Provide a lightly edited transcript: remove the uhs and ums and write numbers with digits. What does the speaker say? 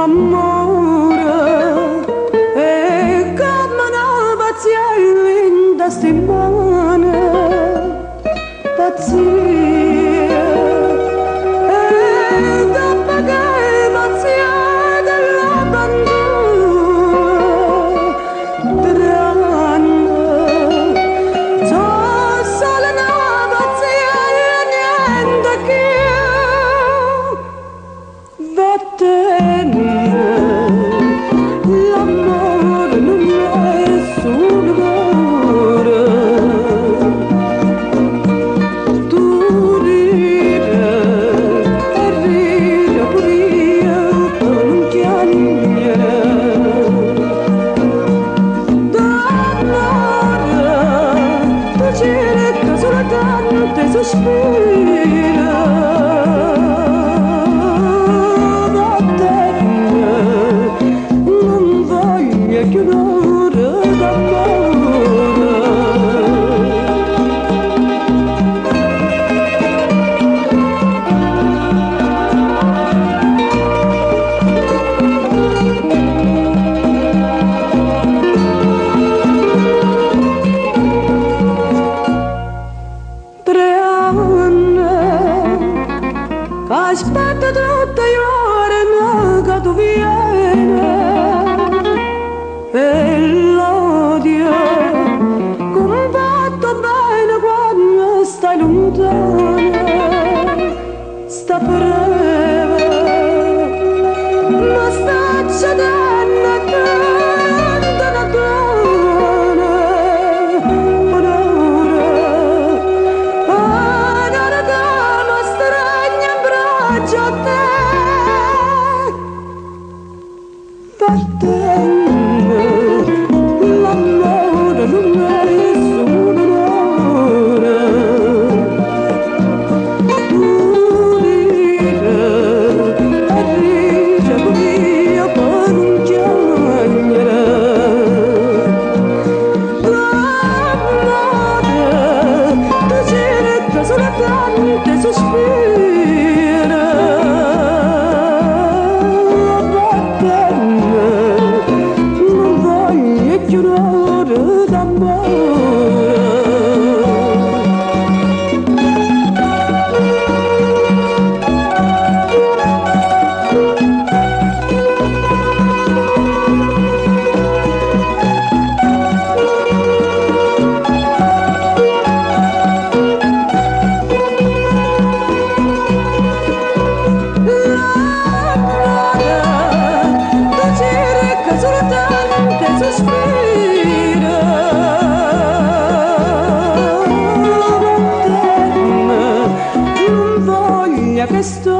D'ammore e comme na pazziella 'int'a 'sti mmane pazzia e doppo che 'e pazziate l'abbandune 3 anne so' solo na pazziella niente cchiù. Vattenne, l'ammore nun è sulo core. Tu ride e ride pure io pe' nun chiagnere. D'ammore tu cerca soltanto sospire. Vattenne, nun voglio cchiù n'ora d'ammore. 3 anne che aspetto tutt' 'e juorne ca tu viene e l'odio cumbatto bene quando stai lontano sta freve mi sta accedendo tanto lontano un'ora un'ora che mi stregne in braccio a te. Vattenne, l'ammore nun è solo un'ora. Tu ride e ride pure io pe' nun chiagnere. D'ammore tu cerca soltanto sospire. Vattenne, nun voglio cchiù n'ora d'ammore. L'ammore tu cerca soltanto sospire. Vattenne, nun voglio che sto